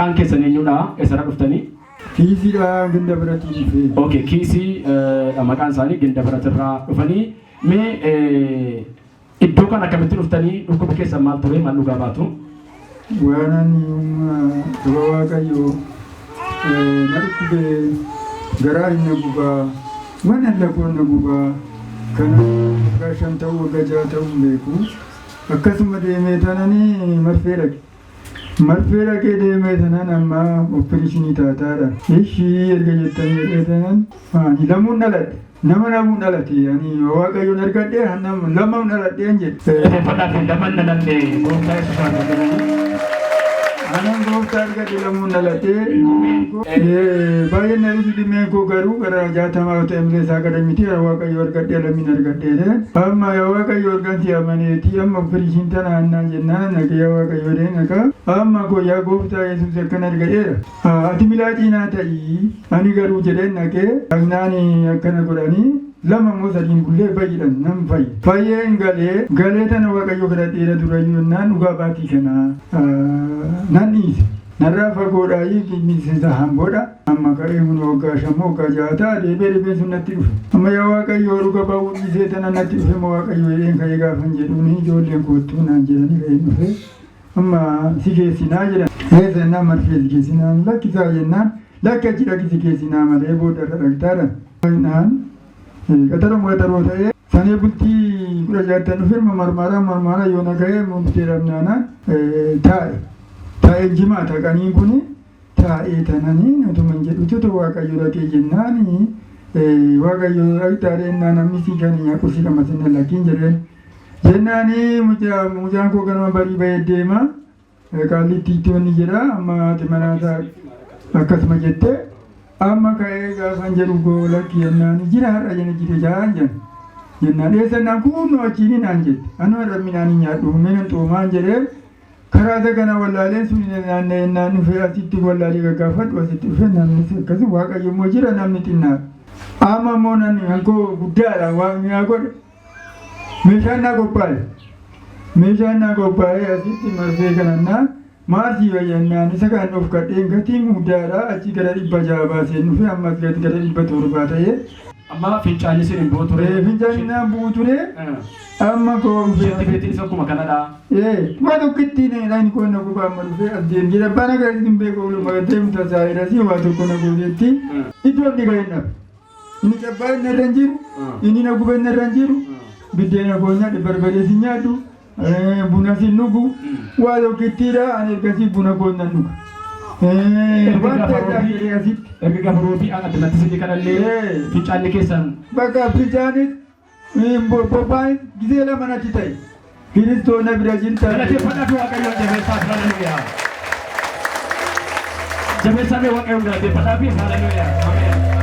Maqaan keessan eenyudha? Eessarraa dhuftanii? Kiisiidha Ginda Biratii dhufee. Okay, Kiisii dha maqaan isaanii Ginda Biratirraa dhufanii. Mee iddoo kana akkamitti dhuftanii? Dhukkubi keessan maal ture? Maal dhugaa baatu? Waan ani saba Waaqayyoo na dhukkubee garaa hin na gubaa waan lakoon na gubaa kana waggaa 5 ta'uu waggaa 6 ta'uu hin beeku. Akkasuma deemee tananii marfee dhaqe. Marfee dhaqee deemee tanan amma opereeshinii taataadha. Ishii erga jettanii jedhee tanan ani lamuun dhaladhe. Nama lamuun dhalate ani Waaqayyoon argadhe lamuun dhaladheen jedhe. Galateeffadhaa fi laman dhaladhe gooftaa Yesuus haa jedhanii. Anan gooftaa argadhe lamuun dhaladhe. Baay'een na dhiisu dhimeen koo garuu gara 60 yoo ta'e malee isaa gada miti yaa Waaqayyo argadhe lamiin argadhe. Amma yaa Waaqayyo argansi amaneeti amma opereeshinii tana annaan jennaan naqee yaa Waaqayyo jedhee naqa. Amma koo yaa gooftaa Yesuus akkana argadheera. Ati milaacii naa ta'ii ani garuu jedheen naqee dhaqnaan akkana godhanii lama immoo sadiin bullee fayyidhan nan fayye. Fayyeen galee galee tana Waaqayyo kadhadheera durayyuu jennaan dhugaa baatii kana nan dhiise. Narraa fagoodhaayii miseensa hamboodha. Amma ka'ee kun waggaa 5 moo waggaa 6 ta'a deebi'ee dhibeen sun natti dhufe. Amma yaa Waaqayyo dhuga ba'uu dhiisee tana natti dhufe moo Waaqayyo jedheen ka'ee gaafan jedhuun ijoolleen koottuu naan jedhanii ka'een dhufe. Amma si geessinaa jedhan. Eessa jennaan marfee si geessinaa lakkisaa jennaan lakki achi dhaqi si geessinaa malee booda irra dhaqxaadhan. Naan qaxaroo qaxaroo ta'ee sanee bultii 16 dhufe marmaaraa marmaaraa yoo na ga'ee murtee dhabnaanaan taa'e. Taa'ee jimaata qaniin kuni taa'ee tananii utuma hin jedhutu Waaqayyo dhaqee jennaani Waaqayyo dhaqxaadhee jennaan namni si kan qursii qamasinna lakkiin jedheen. Jennaani mucaan koo ganama barii bahee deema. Qaallittiitti wanni jedha amma haati manaa akkasuma jette amma ka'ee gaafan jedhu koo lakki jennaan jira har'a jena jire jaan jedhan. Jennaan eessannaan kunnoo achiin naan jette. Anu har'a midhaan hin nyaadhu minan xoomaan jedhee karaa isa kana wallaaleen sun naanna'ee naan dhufee asitti wallaalee gaggaafadhu asitti dhufee namni akkasii Waaqayyo immoo jira namni xinnaadha. Amma immoo namni kan koo guddaadha waaqni haa godhe. Meeshaan naa qophaa'e. Meeshaan naa qophaa'e asitti marfee kanannaa maal sii fayyannaan isa kan of kadheen gatiin guddaadha achi gara 600 baaseen dhufe ammas gati gara 700 ta'ee. Amma fincaanni isin hin bu'u ture. Fincaanni naan bu'u ture. Amma koo dhufee. Shinti beetiin isa akkuma kanadha. Waa tokkitti dhagni koo na gubaa amma dhufee as deem jedha. Abbaan akka hin beeku ooluma deemta saayirasii waa tokko na gooteetti. Iddoo inni ga'e dhabe. Inni cabbaa inni irra hin jiru, inni na gube inni irra hin jiru, biddeena koo nyaadhe barbaree sin nyaadhu, buna sin dhugu, waa tokkittiidha ani ergasii buna koo nan dhuga. Waan ta'e jedhee asitti. Erga gaafa roobii addunatti isinii kanallee fincaanni keessan. Bakka fincaanis bobbaanis gisee lama natti ta'e. Kiristoo na bira jirta. Galateeffadhaa fi Waaqayyoon jabeessaa haleluuyaa. Jabeessaa mee Waaqayyoon galateeffadhaa fi haleluuyaa. Ameen.